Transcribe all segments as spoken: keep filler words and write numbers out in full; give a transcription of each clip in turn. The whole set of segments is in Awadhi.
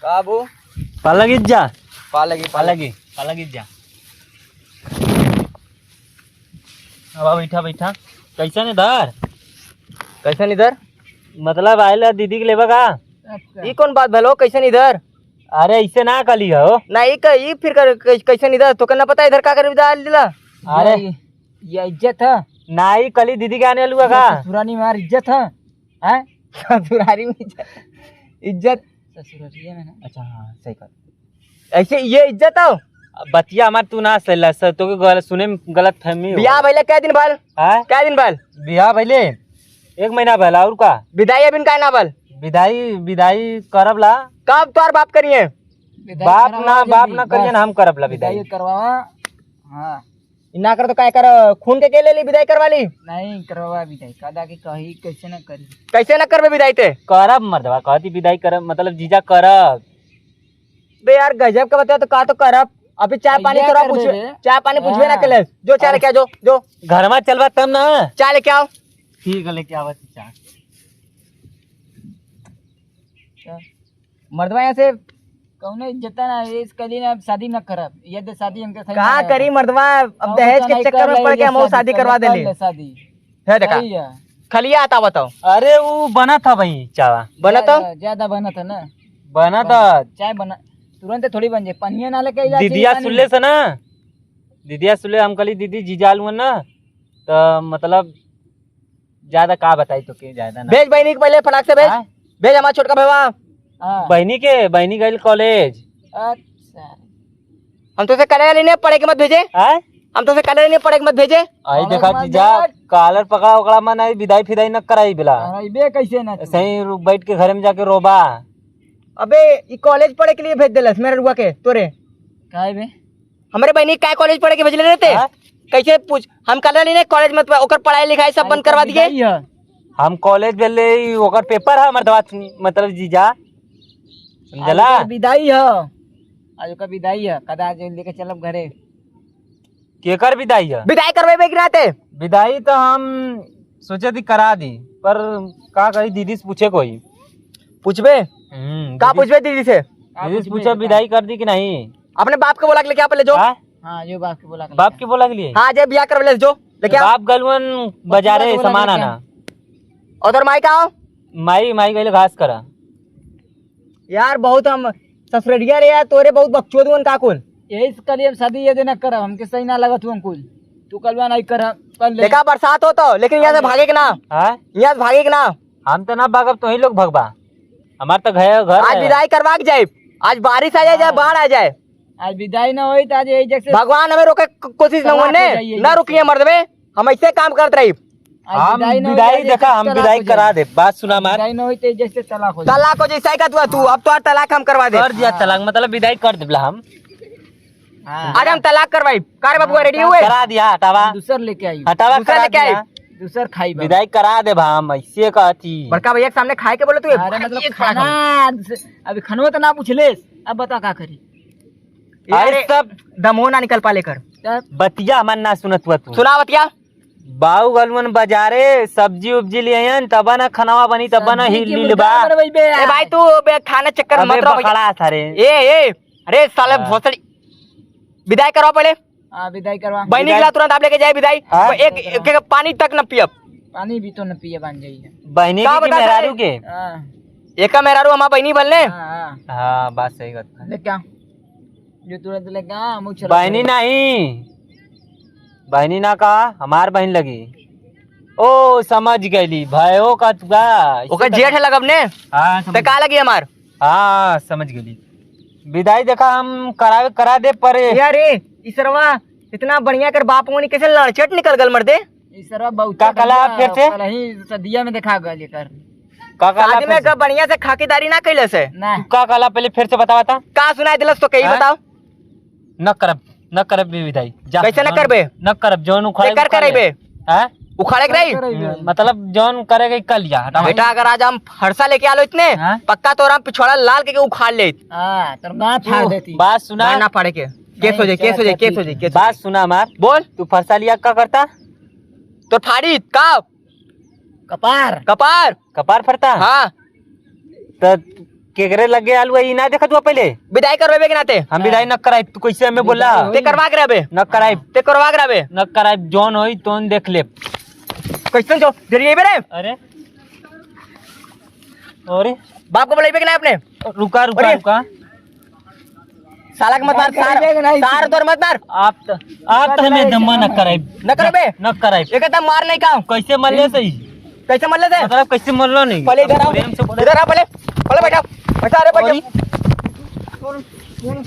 का बो? पाला गीत जा। पाला गीत, पाला गीत, पाला गीत जा। अब बैठा, बैठा। कैसन इधर? कैसन इधर? मतलब, आइला दीदी के लेबा का? अच्छा। ई कौन बात भलो, कैसन इधर? अरे, ऐसे ना कली हो। ना, ई क-, ई फिर कर, कै-, कैसन इधर? तोके ना पता इधर का करे, इधर आइला? अरे। ये, ये इज्जत है? ना, ई कली दीदी के आने लुआ का? ये ससुरानी मार इज्जत है? हैं? ससुरारी में इज्जत, इज्जत। ससुरारिये में ना। अच्छा, हाँ, सही कहा। ऐसे ये इज्जत हो? अब बतिया हमार तू ना सही ला, सर, तोके गल-, सुने में गलत फहमी हो। बियाह भइले कै दिन भल? हाँ? कै दिन भल? बियाह भइले एक महीना भल, और का? विदाई अभी काहे ना भल? विदाई, विदाई करब ला। कब तोर बाप करिए? विदाई बाप करवा ना, दे बाप भी, ना करिए बस। ना, हम करब ला विदाई विदाई। करवावा। हाँ। ई ना कर तो काय कर, खून के के ले ली, विदाई करवा ली? नहीं, करवा विदाई, का दा के कही, कैसे ना करी? कैसे ना करबे विदाई ते? करब मर्दवा, कहती विदाई करब, मतलब जीजा करब। बे यार, गजब का बता तो का तो करब। अभी चाय पानी भैया तोरा करबे पूछबे, रे। चाय पानी पूछबे ना हाँ। कले। जो चाय लेके आ, जो, जो। घरमा चलबा तब ना। चाय लेके आओ। ठीक है, लेके आवा थी चाय। मर्दवा यहाँ से कौनो इज्जत ना, ये इसके लिए ना शादी ना करब। ये दे शादी हमके सही का ना करी मर्दवा, अब अब दहेज तो के नहीं चक्कर कर में ले, पड़ के ये हम शादी शादी करवा कर देली। ले शादी। है देखा। सही है। खलिया आता बताओ। अरे वो बना था भाई चावा। बना तो? ज्यादा, ज्यादा बना था ना। बना था। चाय बना, तुरंत थोड़ी बन जाए, पनिया ना लेके जा, दीदिया चीनी सुनले पानी। से ना, दीदिया सुनले, हम कहली दीदी जीजा आलू ना, तो मतलब ज्यादा का बताई तो के ज्यादा ना। भेज बहिनी के पहले फटाक से भेज। हाँ? भेज हमार छोटका भैया। हाँ। बहिनी के, बहिनी गइल कॉलेज। अच्छा। हम तो से करे वाली नहीं पढ़े के मत भेजे। हाँ? हम तो से करे वाली नहीं पढ़े के मत भेजे। आई पढ़े देखा के मत जीजा, भेज। कॉलर पकड़ा ओकड़ा मन आई, विदाई फिदाई न कराई बिला। कराइबे कैसे ना तू? ऐसे ही रू-, बैठ के घर में जाके रोबा। अबे ई कॉलेज पढ़े के लिए भेज देलस मेरे रुआ के तोरे। काहे बे? हमरे बहिनी काय कॉलेज पढ़े के भेजले रहते? हाँ? कैसे पूछ, हम कहले नहीं कॉलेज मत पढ़, ओकर पढ़ाई लिखाई सब अरे बंद करवा तो दिए। विदाई है। हम कॉलेज भेजले, ई ओकर पेपर है, मर्दवा, मतलब जीजा, समझला? आज ओकर विदाई है, आज ओकर विदाई है, कदा आज लेके चलब घरे। केकर विदाई है? विदाई करवेबे कि नाते? विदाई तो हम सोचे थी करा दी, पर का कही, दीदी से पूछे कोई। पूछबे? हम्म, का दीदी पूछबे दीदी से? का दीदी से पूछबे पूछे, बेटा? विदाई कर दी कि नहीं? अपने बाप के बोला के लेके आ पहले जो। हाँ? हाँ, जो बाप के बोला के बाप लेके के आ। बोला के लिए? हाँ, जे बियाह करवले जो, लेके आ। बाप गलुअन बाजारे बाप के बोला के सामान लेके आ। आना। और तोर माई का हो? माई, माई गइल घास करा। यार, बहुत हम ससुररिया रे यार, तोरे बहुत बकचोद हुअन का कुल। यही से कल हम शादी ये देना करब, हमके सही ना लगत हुअन कुल। तू कलवा नहीं कर, कर ले। देखा, बरसात हो तो, लेकिन यहाँ से भागे के ना। हाँ? यहाँ से भागे के ना। हम तो ना भागब, तो ही लोग भगबा। हमार तो घर, घर आज है। विदाई करवा के जाए, आज बारिश आ जाए, चाहे हाँ। बाढ़ आ जाए। आज विदाई ना होई तो आज यही जैसे भगवान हमें रोके क-, कोशिश ना तलाक होने, हो जाइए ना जैसे। रुकिए मर्द में, हम ऐसे काम करत रही। आज हम विदाई ना होई, विदाई आज देखा, जैसे हम तलाक विदाई हो जाए। करा दे। बात सुना हमार। विदाई ना होई तो जैसे तलाक हो जाए। तलाक हो जैसे का तू, तू हाँ। अब तो तलाक हम करवा दे। कर दिया हाँ। तलाक, मतलब विदाई कर देबला हम। हाँ। आज हम तलाक करवाई। का रे बबुआ, हाँ, रेडी हुए? करा दिया, हटावा। हम दूसर लेके आई। हटावा, दूसर करा लेके आई। दिया। दूसर खाई बा। विदाई करा देब हम, ऐसे कहती। बड़का भैया के सामने खाए के बोले तू, अरे मतलब ये खाना खाना, दूसर, अभी खनवा तो ना पूछले, अब बता का करी? अरे अरे, सब दमो ना निकल पा लेकर। तब बतिया हमार ना सुनत हुआ तू। सुना बतिया। बाऊ गलुअन बाजारे सब्जी उब्जी ले आयन, तब ना खनवा बनी, तब ना सब्जी हिल के लील मुर्गा बा। बनवैबे ए भाई, आज। तू बे खाना चक्कर अबे मत रहो भैया। बकड़ा था रे। ए, ए, अरे साले हाँ। भोसड़ी। विदाई करवा पहले। हाँ, विदाई करवा। बहिनी के विदाई। ला तुरंत आप लेके जाए विदाई। हाँ। एक, एक, एक पानी तक न पियब। पानी भी तो न पिए बन जाइए। बहिनी का के कि बता मेहरारू सारे? के? हाँ। एका मेहरारू हमार बहिनी भल ने। हाँ, हाँ। हाँ, बात सही बात है। ले क्या? जो तुरंत ले क्या? मुँह छुड़ा बहिनी दे। नहीं, बहिनी ना का, हमार बहिन लगी। ओ, समझ गईली, भयो का तुका। ओकर जेठ है लगब ने? हाँ, समझ ते का लगी हमार? हाँ, समझ गईली। विदाई देखा हम करावे, करा दे, पर यार रे, ई सरवा इतना बढ़िया कर बाप होनी कैसे लड़चट निकल गल मर्दे? ई सरवा बहुत का कला बढ़िया, फिर से? कल ही सदिया में देखा गल एकर। का कला शादी में फिर से? कब बढ़िया से खाकीदारी ना कैले से? ना। तू का कला पहले फिर से बतावा था? का सुनाई दिलस तो कही हाँ? बताओ। न करब, न करब बे विदाई। जा, कैसे न जौन करबे? न करब, जौन उखाड़े एकर उखाड़ ले। करबे? हाँ? उखाड़े के रही? करबे। मतलब जौन करे के कर लिया, हटाओ। बेटा, अगर आज हम फरसा लेके आलो इतने, हाँ? पक्का तोरा हम पिछवाड़ा लाल के उखाड़ लेत। हाँ, तोर गाँठ फाड़ तू देती। बात सुना। गाँठ ना फाड़े के। केस हो जाए, केस हो जाए, केस हो जाए, केस हो बात जाए। सुना हमार। बोल। तू फरसा लिया का करता? तो फाड़ी का? कपार। कपार। कपार फरता? हाँ। त केकरे लगे आलू है, ई ना देखत हुआ पहले? विदाई करवेबे के नाते। हम विदाई न कराइब, तू कैसे हमें बोला? ते करवा के रहबे। न कराइब। ते करवा के रहबे। न कराइब, जौन होई तौन देख ले। कैसे जो जरिए बे रे? अरे। अरे। बाप को बुलाइबे के ना अपने? रुका, रुका, अरे। रुका। साला के मत मार, सार, करेबे के नहीं। सार तोर मत मार। आप त, आप त हमें दम्मा न कराइब। न करबे? न कराइब। एक दम मार नहीं का? कैसे मरले सही? कैसे मरले थे? मतलब कैसे मरलो नहीं? पहले इधर आओ। प्रेम से बोले। इधर आओ पहले। पहले बैठो। बैठो, अरे बैठो। अरे। हम्म,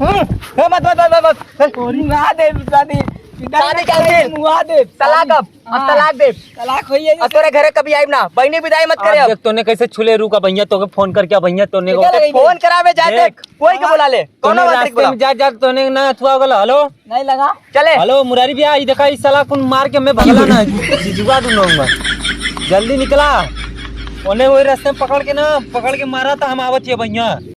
हम्म, हम्म, मत, मत, मत, मत, मत। मुआ दे, शादी। शादी क्या होती है? मुआ दे। तलाक अब, अब हाँ। तलाक दे। तलाक होई है अब तोरे घरे कभी आइब ना। बहिनी विदाई मत करे आप अब। देख, तोने कैसे छुले रुका भैया, तोके फोन करके भैया, तोने को क्या लगेगी? फोन करावे जाए देख। देख। कोई के बुला ले, तोने कोनो बात रास्ते नहीं बोला। में जा, जा, तोने ना अथुआ गला, हेलो? नहीं लगा। चले। हेलो, मुरारी भैया, ई देखा, ई साला कुन मार के मैं भगला ना, जिजुआ दूं ना। जल्दी निकला। ओने वही रास्ते में पकड़ के ना, पकड़ के मारा था, हम आवत हिया भैया।